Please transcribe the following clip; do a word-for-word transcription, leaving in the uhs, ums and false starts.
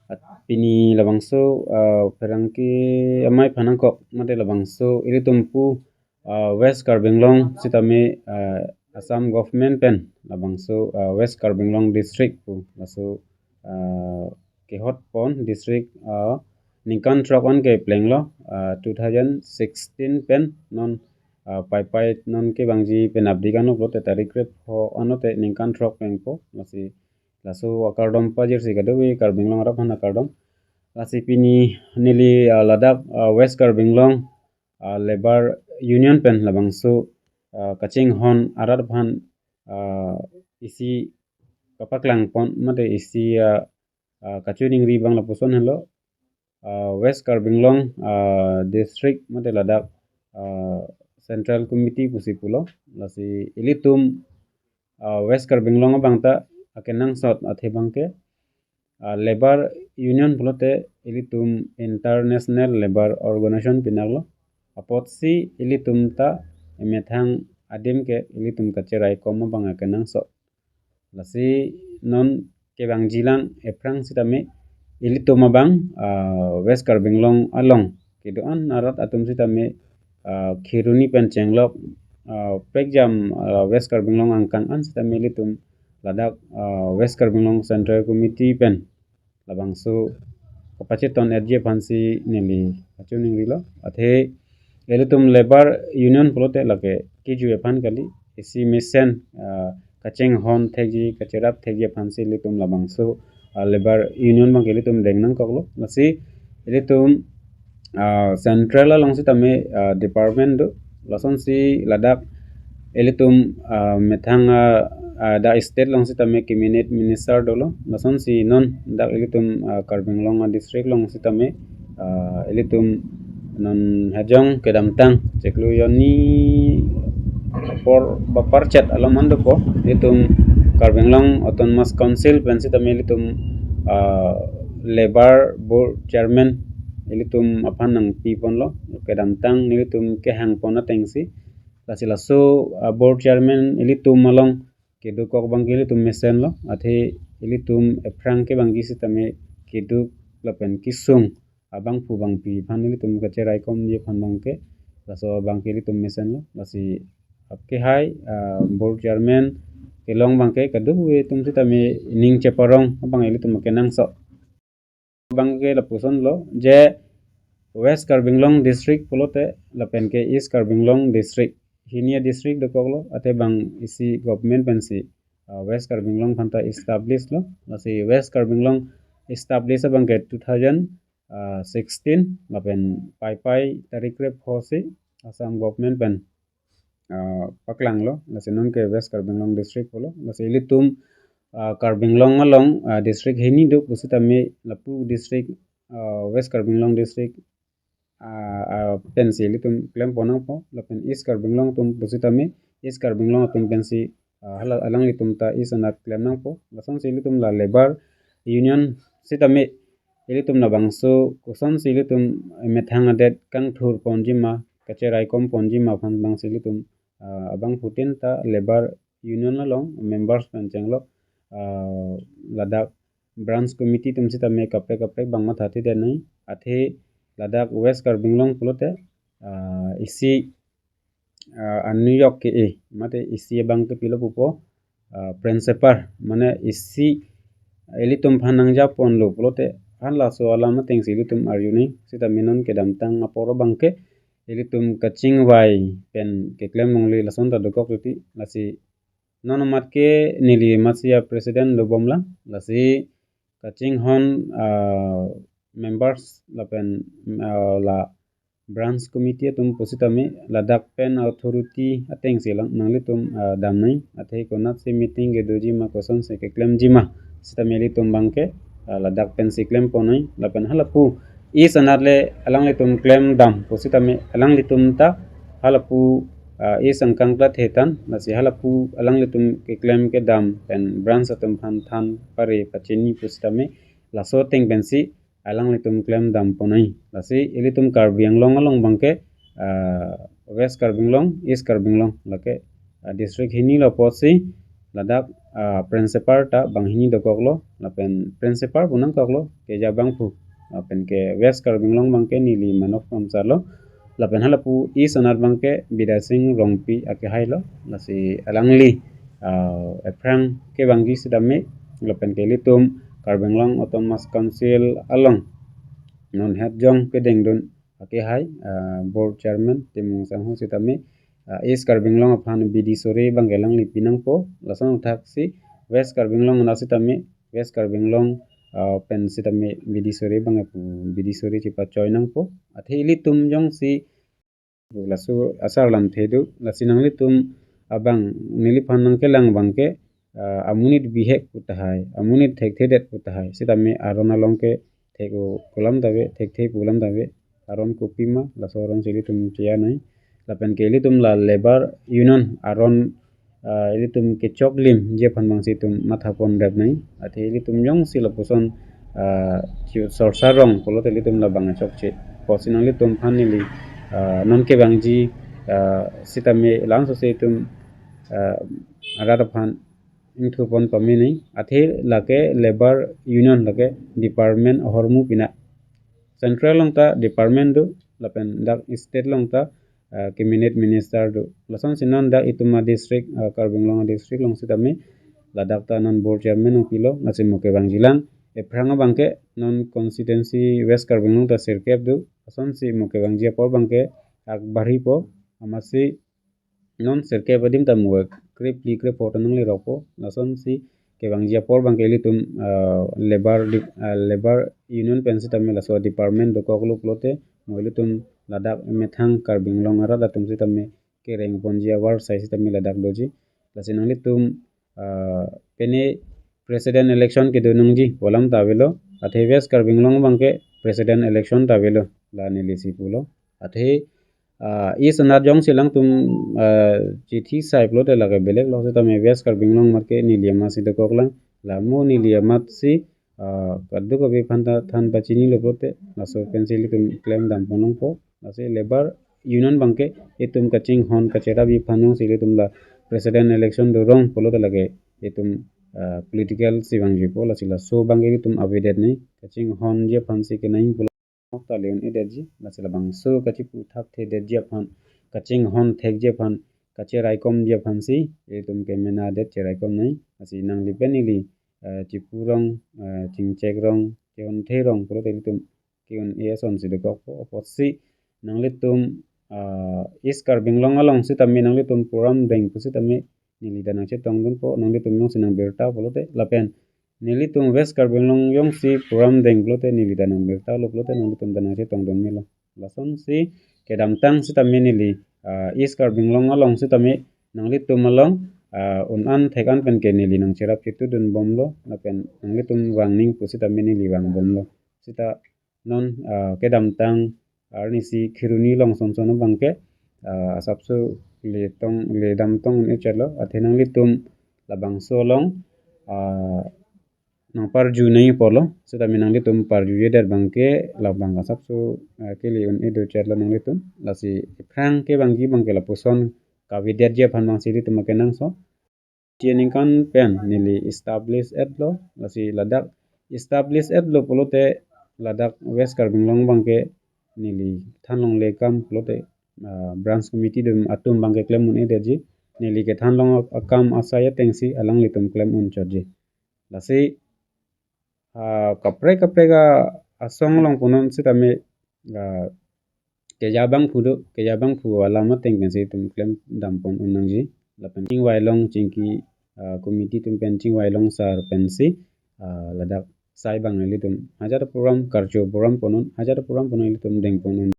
Pini labangso, ah, pherangke amei aphan nangkok mate labangso ilitum pu, ah, West Karbi Anglong sitame, ah, Assam government pen labangso, ah, West Karbi Anglong district pu laso, ah, kehot pon district, ah, ningkan throk an keplenglo, ah, two thousand sixteen pen non, ah, Paipai non kevangji pen abdi kanok lote tarik krepho anote ningkan throk plengpo. Lasi laso akardom pajirsi kadokave Karbi Anglong arat aphan akardom. Lasi pini neli, ah, ladak, ah, West Karbi Anglong, ah, Labour Union pen labangso, ah, kachinghon arat aphan, ah, isi kapaklang pon mate isi, ah, ah, kachiningri abang lapuson henlo, ah, West Karbi Anglong, ah, district mate ladak, ah, Central Committee pusi pulo. Lasi ilitum, ah, West Karbi Anglong abang ta akenangsot athe abangke, ah, Labour Union pulote ilitum International Labour Organization pinaklo. Apotsi ilitum ta emethang adim ke ilitum kacheraikom abang akenangsot. Lasi non kevangjilang ephrang sitame ilitum abang, ah, West Karbi Anglong along kedo-an arat atum sitame, ah, Kheroni pen chenglok, ah, prekjam, ah, West Karbi Anglong angkang an sitame ilitum ladak, ah, West Karbi Anglong Central Committee pen labangso kapacheton-etji aphansi neli kachiningrilo. Athe ilitum Labour Union pulote lake kejui aphan kali, isi mesen, ah, kachinghon thekji, kacherap thekji aphansi ilitum labangso, ah, Labour Union abangke ilitum deng nangkoklo. Lasi ilitum, ah, Central along sitame, ah, department do. Lasonsi ladak ilitum, ah, methang, ah, ah, dak state along sitame cabinet minister dolo. Lasonsi non dak ilitum, ah, Karbi Anglong, ah, district along sitame, ah, ilitum non hajong kedamtang chiklo hini apor ba parchet alom an dopo ilitum Karbi Anglong Autonomous Council pen sitame ilitum, ah, Labour Board Chairman ilitum aphan nangpiponlo, kedamtang nelitum kehangpon atengsi. Lasi laso, ah, Board Chairman ilitum along kedokok abangke ilitum mesenlo, athe ilitum ephrang kevangji sitame keduk lapen kesung abangphu bangpi aphan ilitum kacheraikomji aphan abangke laso abangke ilitum mesenlo. Lasi apkehai, ah, Board Chairman kelong abangke kadokave atum sitame ning cheparong abang ilitum akenangsot. Abangke lapusonlo je West Karbi Anglong district pulote lapenke East Karbi Anglong district, hini a-district dokoklo, athe abang isi government pensi, ah, West Karbi Anglong aphanta establish lo. Lasi West Karbi Anglong establish abangke two thousand sixteen lapen Paipai tarik krepho si Assam government pen, ah, paklanglo. Lasi nonke West Karbi Anglong district pulo. Lasi ilitum, ah, Karbi Anglong along, ah, district hini do pusitame lapu district, ah, West Karbi Anglong district, ah, ah, pensi ilitum klempon nangpo, lapen East Karbi Anglong atum pusitame East Karbi Anglong atum pensi, ah, hala alanglitum ta East anat klem nangpo. Lasonsi ilitum la Labour Union sitame ilitum labangso kosonsi ilitum methang adet kangthurponji ma, kacheraikomponji ma aphan abangsi ilitum, ah, abangphutin ta Labour Union along members pen chenglok, ah, ladak branch committee atum sitame kaprek kaprek abang mathathedet nai, athe ladak West Karbi Anglong pulote, ah, isi, ah, anuyok ke-e mate isi abangke pilo pupo, ah, principal mane isi ilitum aphan nangjaponlo pulote halaso alam atengsi ilitum arjunai, sitame non kedamtang apor abangke ilitum kachingvai pen keklem longle, lason ta dokok titi. Lasi non amat ke neli amatsi a-president dobomlang, lasi kachinghon, ah, members lapen, ah, la branch committee atum pusitame ladak pen authority atengsi lang nanglitum, ah, damnai, athe konatsi meeting kedoji ma, kosonsi keklemji ma sitame ilitum abangke, ah, ladak pensi klemponai, lapen halapu East anat le alanglitum klemdam pusitame alanglitum ta halapu, ah, East angkang plathe tan, lasi halapu alanglitum keklem kedam pen branch atum aphan than pare pachini pusitame laso ateng pensi alanglitum klemdamponai. Lasi ilitum Karbi Anglong along abangke, ah, West Karbi Anglong, East Karbi Anglong lake, ah, district hini lo apotsi ladak ah, principal ta banghini dokoklo, lapen principal pu nangkoklo, keja bangphu, lapen ke West Karbi Anglong abangke neli Manok Ramsar lo, lapen halapu East anat abangke Bidya Sing Rongpi akehai lo, lasi alangli, ah, ephrang kevangji sitame, lapen ke ilitum Karbi Anglong Autonomous Council along non het jong kedengdun akehai, ah, board chairman Timung Sangho sitame, ah, East Karbi Anglong aphan bidi sore abangke alangli pinangpo, lason thaksi West Karbi Anglong anat sitame, West Karbi Anglong, ah, pen sitame bidi sore abangke pu bidi sore chepachoi nangpo. Athe ilitum jongsi laso asar lamthe do, lasi nanglitum abang neliphan nangkelang abangke, ah, amonit bihek pu tahai, amonit thekthedet pu tahai, sitame aron along ke thek-o pu alam ta ave, thekthe pu alam ta ave, aron kopima, laso aron si ilitum cheya nai. Lapen ke ilitum la labour union aron, ah, ilitum kechoklimji aphan abangsi itum mathaponrap nai. Athe ilitum jongsi lapuson, ah, chi-, sorsa rong pulote ilitum labang chokche. Pusi nanglitum aphan neli, ah, non kevangji, ah, sitame langsose itum, ah, arat aphan ingthupon pame nai. Athe lake labour union lake department ahormu pina. Central along ta department do, lapen dak state along ta, ah, cabinet minister do. Lasonsi non dak itum adistrict, ah, Karbi Anglong adistrict along sitame ladak ta non board chairman ongpilo, lasi mo kevangjilang. Ephrang abangke non constituency West Karbi Anglong ta sirkep do, lasonsi mo kevangji apor abangke ak barhipo, amatsi non sirkep adim ta mo krephli krepho ta nanglerokpo, lasonsi kevangji apor abangke ilitum, ah, labour di-, ah, labour union pen sitame laso department dokoklo pulote mo ilitum ladak methang Karbi Anglong arat atum sitame kerengponji avarsai sitame ladak doji. Lasi nanglitum, ah, pine president election kedo nangji pu alam ta avelo. Athe West Karbi Anglong abangke president election ta avelo, la nelisi pulo. Athe, ah, East anat jongsi alangtum, ah, chithi sai pulote lake belek lo, sitame West Karbi Anglong amat ke neli amatsi dokoklang. La mo neli amatsi, ah, kadokave aphan ta than pachinilo pulote, laso pensi ilitum klemdamponlongpo. Lasi labour union abangke itum kachinghon kacherapji aphan jongsi ilitum la president election dorong pulote lake itum, ah, political si vangjuipo, lasi laso abangke ilitum avedet nai, kachinghonji aphansi kenang pulo. Nokta le un-edetji, lasi labangso kachipu thakthedetji aphan, kachinghon thekji aphan, kacheraikomji aphansi ilitum kemenadet cheraikom nai. Lasi nangli pen ili, eh, chipu rong, eh, chingchek rong, chehonthe rong pulote ilitum ke-un-e asonsi dokokpo. Apotsi nanglitum, ah, East Karbi Anglong along sitame nanglitum program deng pusitame neli ta nangchetongdunpo, nanglitum jongsi nangbirta pulote, lapen nelitum West Karbi Anglong jongsi program deng pulote neli ta nangbirtalo pulote nanglitum ta nangchetongdun melo. Lasonsi kedamtang sitame neli, ah, East Karbi Anglong along sitame nanglitum along, ah, un-an thek-an pen ke neli nangcherap chetudunbomlo, lapen nanglitum vangning pusitame neli vangbomlo. Sita non, ah, kedamtang arnisi Kheroni along sonson abangke, ah, asapso letong ledamtong un-e chotlo, athe nanglitum labangso along, ah, nangparju nangji apotlo, sitame nanglitum parjujedet abangke labang asapso, ah, kele un-e do chotlo nanglitum. Lasi ephrang kevangji abangke lapuson kavedetji aphan abangsi ilitum akenangsot. Chi aningkan pen neli establish etlo, lasi ladak establish etlo pulote ladak West Karbi Anglong abangke neli thanlongle akam pulote, ah, branch committee dum atum abangke klem un-edetji, neli kethanlong akam asai atengsi alanglitum klem unchotji. Lasi, ah, kaprek kaprek a-, asong along punon sitame, ah, keja bangphu do, keja bangphu alam ateng pensi itum klemdampon un nangji. Lapen chingvailong chingki, ah, committee atum pen chingvailong sar pensi, ah, ladak sai abang nelitum hajar program, karcho program punon, hajar program punon ilitum dengpon un.